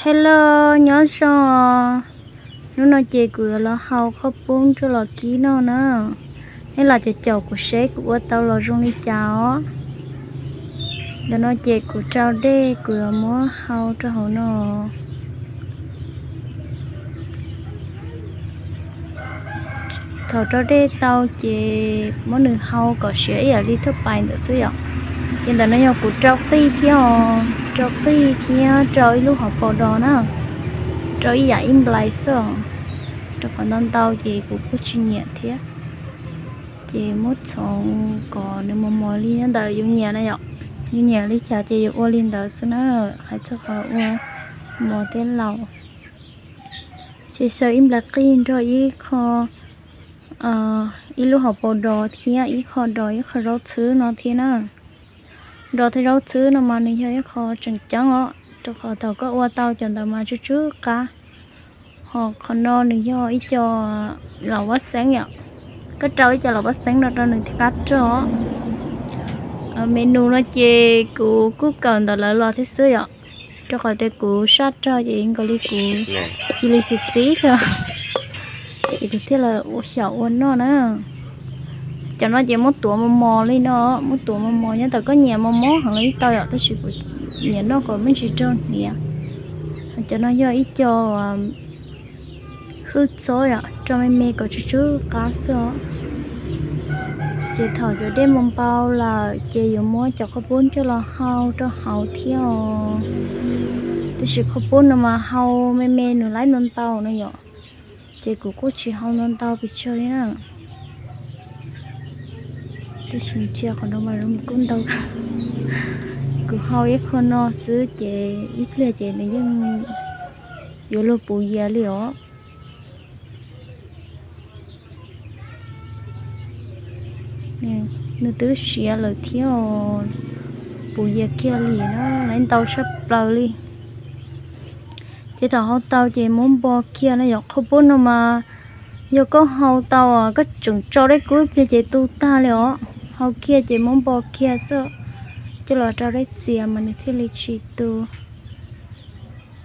Hello, nyob zoo. Hnub no ces kuv yuav los hau qhov pub nrog los kib noj na. Nej los caum caum kuv seb kuv ua tau los zoo li cas os. Ntawm no ces kuv rau dej kuv yuav muab hau rau hauv no. Thaum rau dej tau ces muab nws hau kom siav ib yam li thaj pais ntawd xwb yom. Ces ntawm no yog kuv rau qij thiab os, rau qij thiab rau ib lub hauv paus dos na, rau ib yam ib nplais xwb os, rau qhov ntau ntau ces kuv kuj tsis nyiam thiab. Ces muab txhoov kom nws mos mos li nyob ntawm yus nyiam na yom. Yus nyiam li cas ces yus ua li ntawd xwb na, hais txog qhov ua mov thiab laus. Ces xaws ib nplais qij nrog ib qho, ib lub hauv paus dos thiab ib qho dos ib qho zaub txhwb no thiab na. Dos thiab zaub txhwb no mas nws yog ib qho tseem ceeb os, rau qhov thaum koj ua tau cov ntawd mas tsw tsw qab. Ho qhov no nws yog ib co laum vaj xeeb yom, koj rau ib co laum vaj xeeb no rau nws thiaj qab rog. Menu no ces kuv kuj kawm ntawm lawv los thiab xwb yom, rau qhov tias kuv sab rog ces nkaus li kuv cia li xis xis thiab, ces kuv thiaj li xyaum ua noj na. Cov no ces muab tuav mos mos li no, muab tuav mos mos nyob ntawm koj nyiam mos mos heev li tau yom, tab sis kuv nyiam noj kom me ntsis raug hniav. Cov no yog ib co hwj txob yom, rau me me kom tsw tsw qab xwb os. Ces thaum cov dej mus npau lawm ces yuav muab cov qhov pub coj los hau rau hauv thiab os. Tab sis qhov pub no mas hau me me nws laib ntau ntau no yom, ces kuv kuj tsis hau ntau ntau pes tsawg li na. Tab sis ntsia qhov no mas zoo kuj ntau. Kuv hau ib qho no xwb ces ib pliag ces nws yeej yuav luag puv yias li os. Nws twb siav lawm thiab, puv yias kiag li na, laib ntau tshaj plaws li. Ces thaum hau tau ces muab npo kiag no yom, qhov pub no mas yog koj hau tau koj tseem tso dej kub ib pliag ces tu tag li os. Hau kiag ces muab npo kiag xwb, coj los rau dej txias mas nws thiaj li tsis tu.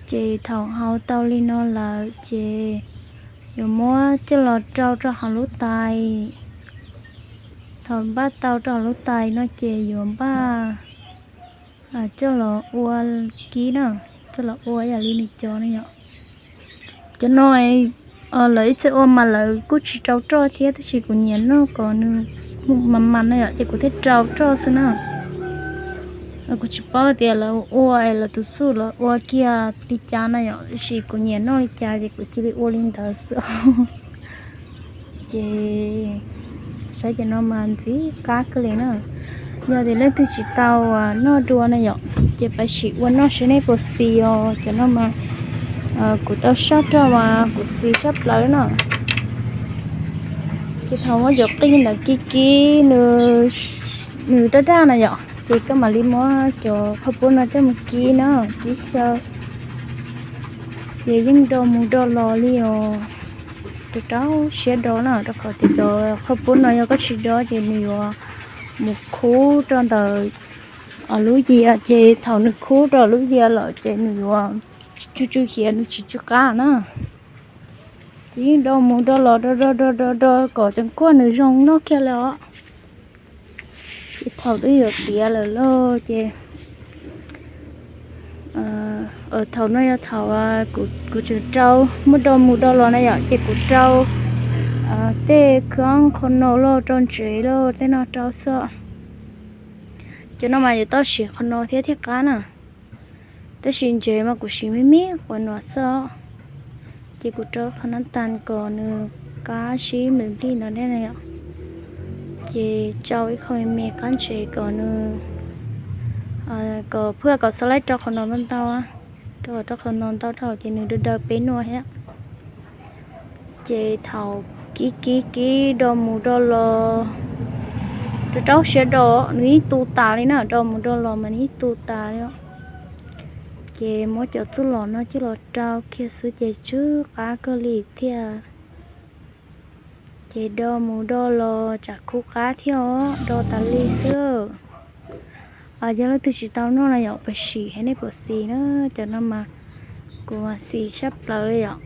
Ces thaum hau tau li no lawm ces yuav muab coj los rau rau hauv lub tais. Thaum npaj tau rau hauv lub tais no ces yuav npaj coj los ua kib na, coj los ua yam li nws cov no yom. Cov no lawv ib txhia ua mas lawv kuj tsis rau roj thiab, tab sis kuv nyiam noj kom nws mas mas no yom, ces kuv thiaj rau roj xwb na. Kuv tsis paub tias lawv ua es lawv tus xuj lawv ua kiag li cas na yom, tab sis kuv nyiam noj li cas ces kuv cia li ua li ntawd xwb. Ces saib cov no mas ntxim qab kawg li na. Yog tias leej twg tsis tau noj dua na yom, ces pab sim ua noj seb nej puas xis os. Cov no mas kuv tau sab roj mas kuv xis sab plaws na. Ces thaum muab cov qij ntawd kib kib nws daj daj na yom, ces koj mam li muab cov qhov pub no coj mus kib na, kib xyaw. Ces yeej do mus do los li os. Rau rau siab do na, rau qhov tias cov qhov pub no yog koj tsis do ces nws yuav mus khub rau ntawm lub yias, ces thaum nws khub rau lub yias lawm ces nws yuav tsw tsw hiav, nws tsis tsw qab na. Ces yeej do mus do los do do do do do kom tseem kuaj nws zoo noj kiag li os. Ces thaum twb yuav tiav lawm lauj ces thaum no yog thaum kuv tseem rau, muab do mus do los na yom, ces kuv rau tej khab qhov no lauj, rau ntsev lauj, tej no rau xwb. Cov no mas yuav tau siv qhov no thiab thiaj qab na. Tab sis ntsev mas kuv siv me me quav no xwb. Ces kuv rau qhov no tas kom nws qab sib nplij nplij no ne. Ces rau ib qho me me qab ntsev kom nws, kom phaj kom xav laib rau qhov no ntau ntau, rau qhov no ntau dhau ces nws daw daw peb nua thiab. Ces thaum kib kib kib do mus do los, rau rau siab do, nws yeej tu tas li na, do mus do los mas nws yeej tu tas li. Ces muab cov txuj lom no coj los rau kiag xwb ces tsw qab kawg li thiab. Ces do mus do los tsam khub qab thiab os, do tas li xwb. Yog leej twg tsis tau noj no yom, pab sim seb nej puas xis na. Cov no mas Kuv mas xis tshaj plaws li yom.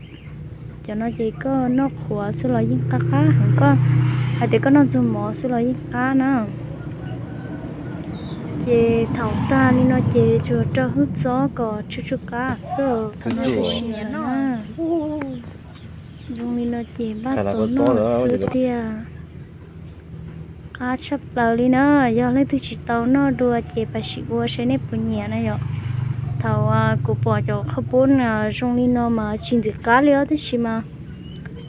Cov no ces koj noj qhuav xwb los yeej qab qab heev, koj hais tias koj noj ntxuag mov xwb los yeej qab na. Ces thaum tag li no ces tsuas rau hwj txob kom tsw tsw qab xwb, thaum no kuv nyiam na. Zoo li no ces npaj tau noj xwb tiag. Qab tshaj plaws li na, yog leej twg tsis tau noj dua ces pab sim ua saib nej puas nyiam na yom. Thaum kuv pom cov qhaub poob zoo li no mas tsis ntxim qab li os, tab sis mas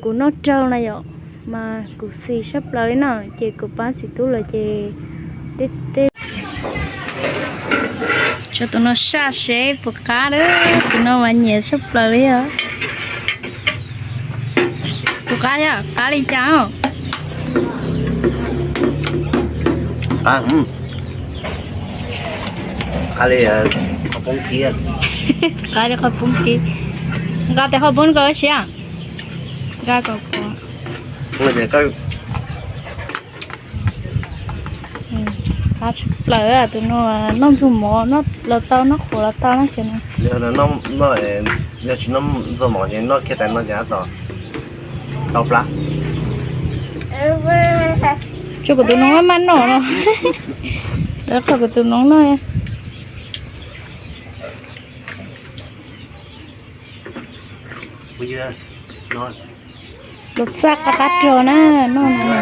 kuv noj raug na yom, mas kuv xis tshaj plaws li na, ces kuv pab txiv tub lawm ces tej tej tso tus no saj seb puas qab, tus no mas nyiam tshaj plaws li os. Puas qab thiab, qab li cas? Qab li qhov poob kib, qab li qhov poob kib. Nqa tes qhov poob ko siab, nqa kom puas. Qab tshaj plaws tus no, noj ntxuag mov los tau, noj qhuav los tau na ces no. Yog tsis noj ntxuag mov ces noj kiag tas no ces tab tom tau plab. Tsuas kuv tus noov maj noj no, lawv qhov kuv tus noov noj. Los txaj qab qab rog na, noj no.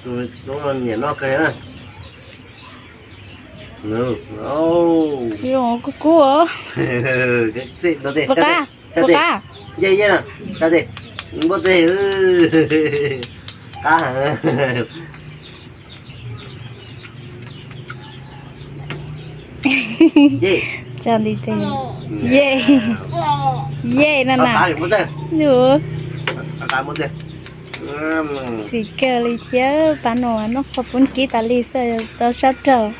Tub no nyiam noj kawg na. Kub kub os. Puas qab? Puas qab? Npaj tes, qab heev. Tsa nti tes. Ye, ye na na. Xis kawg li thiab, pab no noj qhov poob kib tas li xwb tau sab raug.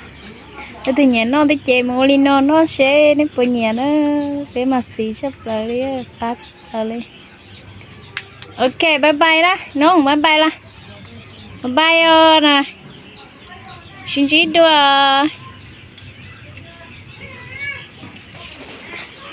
Leej twg nyiam noj tej ces mus ua li no noj seb nej puas nyiam na. Peb mas xis tshaj plaws li, qab tshaj plaws li. Ok, bye bye na, noog bye bye la. Bye bye os na. Sib ntsib dua.